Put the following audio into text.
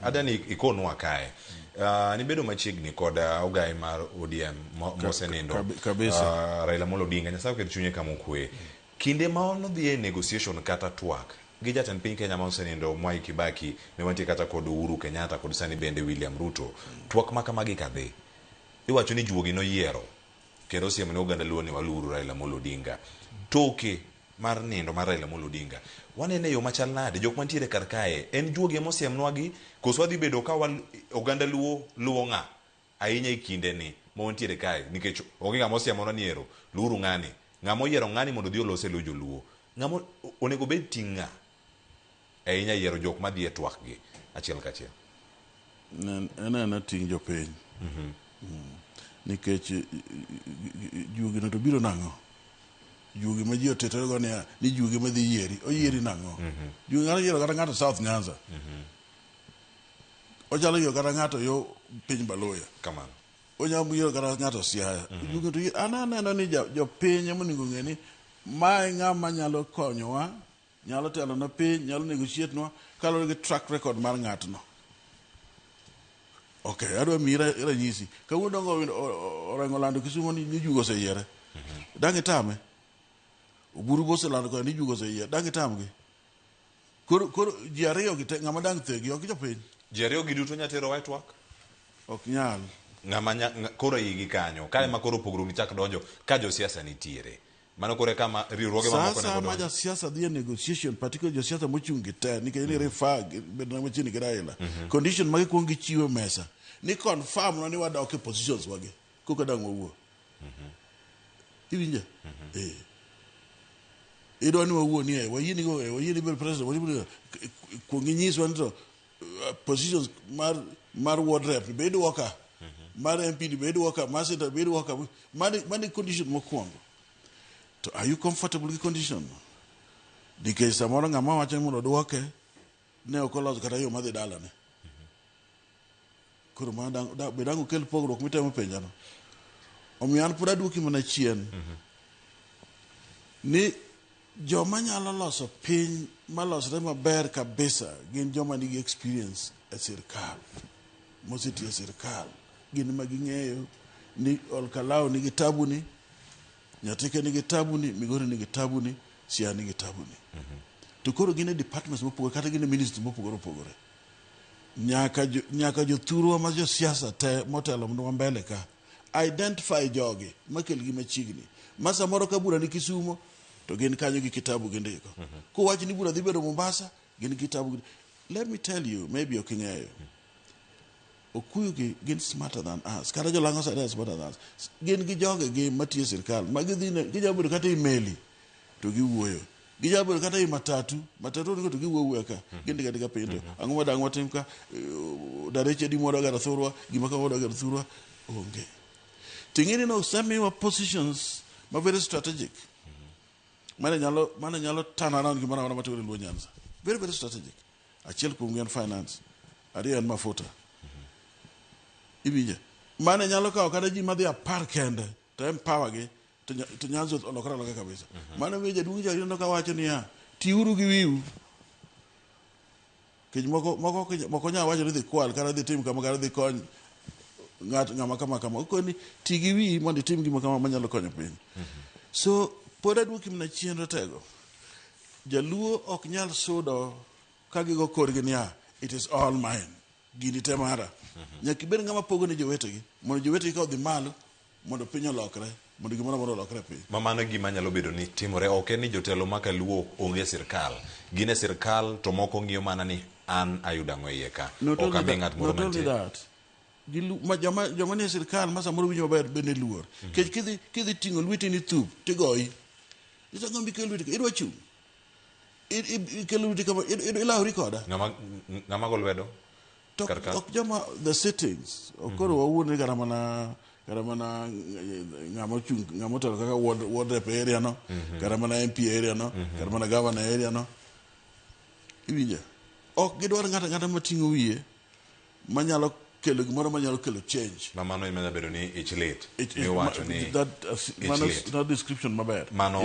Adani ikonwa kae. Nibedo machiegni kod ogai mar ODM mosenindo. Kabisa. Raila Amolo Odinga, Nyasaye oket chunye kama okwe. Kinde ma nodhi e negotiation kata twak gi jatend piny Kenya ma osenindo Mwai Kibaki, ne wantie kata kod Uhuru Kenyatta kod sani bende William Ruto. Twak ma kamagi kadhi. Iwacho ni juogi noyiero kendo osiemo ne oganda Luo ni waluwuru Raila Amolo Odinga. Toke mar nindo mar Raila Amolo Odinga wanene e yo machal nade? Jok mantiere kar kae en juogi ema osiemnwagi koso wadhi bedo ka oganda Luo luwo ng'a ahinya e kinde ni ma wantiere kae nikech onge ng'ama osiemonwa ni ero luwuru ng'ani. Ng'ama oyiero ng'ani mondo odhi olos e lo joluo. Ng'ama onego bed ting' ng'a ahinya yiero jok madhi e twak gi achiel kachiel. En ena ting' jopiny. Nikech juogi no to biro nang'o? Juogi ma ji otetore go niya ni juogi ma dhi yieri, oyieri nang'o? Juogi ng'ato yiero kata ng'ato South Nyanza. Onyalo yiero kata ng'ato yo piny Baluya. Kamano. Onyalo yiero kata ng'ato Siaya. Juogi to an aneno ni jopiny ema onego ng'e ni mae ng'ama nyalo konyowa, nyalo telo ne piny, nyalo negotiate nwa kaluwore gi track record mar ng'atno. Okay, adwa miyi ranyisi. Kawuono dongo Orengo olando Kisumo ni juogi oseyiere. Dang' itame? Oburu be oselando koda ni juogi oseyiere. Dang' itamgi? Koro ji ariyo gi te ng'ama dang' thegi ok jopiny. Ji ariyo gi duto nya terowa e twak? Ok nyal. Ng'ama koro igi kanyo. Kae ma koro pogruok chak donjo ka josiasa nitiere. Mano koro e kama riwruoge mamoko onego donj. Sa jasiasa dhi e negotiation, particularly josiasa mochung' gi te, nikech ni refer bedo na machiegni gi Raila. Condition ma gikuong gichiwo e mesa ni confirm na ni wadok e positions wagi koka dang' wawuo. Iwinja? Eh. Idwa ni wawuo ni e, wayie ni go, e, wayie ni bedo president, wayie ni kuong inyiswa ni to positions mar ward rep be idwoka, mar MP ni be idwoka, mar senator be idwoka. Mani condition mokwongo. To are you comfortable gi condition no? Nikech samoro ng'ama wacho ni mondo odwoke ne ok oloso kata yo madhi dalane. Koro mano be dang' okel pogruok mitemo penjano. Omiyo an pod aduoki mana chien. Ni joma nyalo loso piny malosre maber kabisa gin joma nigi experience e sirkal. Mosetiyo e sirkal. Gin ma ging'eyo ni Olkalou nigi tabu ni, Nyatike nigi tabu ni, Migori nigi tabu ni, Siaya nigi tabu ni. To koro gin e departments mopogore kata gin e ministries mopogore opogore. Nyaka jothurwa ma josiasa te motelo nwa mbele ka identify jogi makelgi machiegni. Ma samoro ka bura ni Kisumo to gin kanyo gi kitabu gindiko. Kowach ni bura dhi bedo Mombasa, gin gi kitabu. Let me tell you, maybe ok ing'eyo. Okuyu gi gin smarter than us. Kata jolang'o sani are smarter than us. Gin gi joge gi matiyo e sirkal ma gidhi ne ginyalo bedo kata e meli to giwuoyo. Ginyalo bedo kata e matatu, matatu oringo to giwuoyo awuoya ka. Gindiko andika piny to ang'o ma dang' watim ka? Dareche adi mwadwa gero thurwa, gima kama wadwa gero thurwa onge. Ting'e ni nosemiwa positions ma very strategic. Mane nyalo turn around gimoro amora matimore e Luo Nyanza. Very very strategic. Achiel kuomgi en finance, ariyo en mafuta. Iwinjo? Mane nyalo kawo kata ji madhi 10 kende to empower gi to Nyanza olokore aloka kabisa. Mano miyo jaduong' cha ineno ka wacho niya, tiuru gi wiu. Nikech moko nyalo wacho ni dhi kwal kata dhi tim kama kata dhi kony ng'at ng'ama kama kama. Okoni ti gi wiyi mondo itim gima kama manyalo konyo piny. So pod aduoki mana chien ratego. Jaluo ok nyal sudo ka gigo korgi niya, it is all mine. Gini te mara. Nyaka ibed ng'ama pogo ne jowetegi mondo jowetegi ka odhi malo mondo piny olokre, mondo gimoro amora olokre e piny. Ma mano e gima nyalo bedo ni timore. Ok en ni jotelo ma kaluo onge e sirkal. Gin e sirkal to moko ng'iyo mana ni an ayudo ang'o e iye ka. Not Ok only ami that, ng'at moro not only mantie. that. Joma nie sirkal ma samoro winjo maber bende luor. Nikech kidhi ting'o lweti ni thup tigoyi. Nyiso ang'o mikelo lweti ka? Idwa chung'. Ikelo lweti kama ilawri koda. Ng'ama go lwedo? To Kar ka? ok joma the sittings. Ok koro wawuond ni kata mana ng'ama ochung' ng'ama otelo kaka ward rep area no, kata mana MP area no, kata mana governor area no. Iwinjo? Ok gidwar ng'ato ang'ata mating'o wiye manyalo kelo gimoro manyalo kelo change. Ma mano ema nyalo bedo ni ich lit. Ich Miwacho ni that, ich mano lit. that description maber. Mano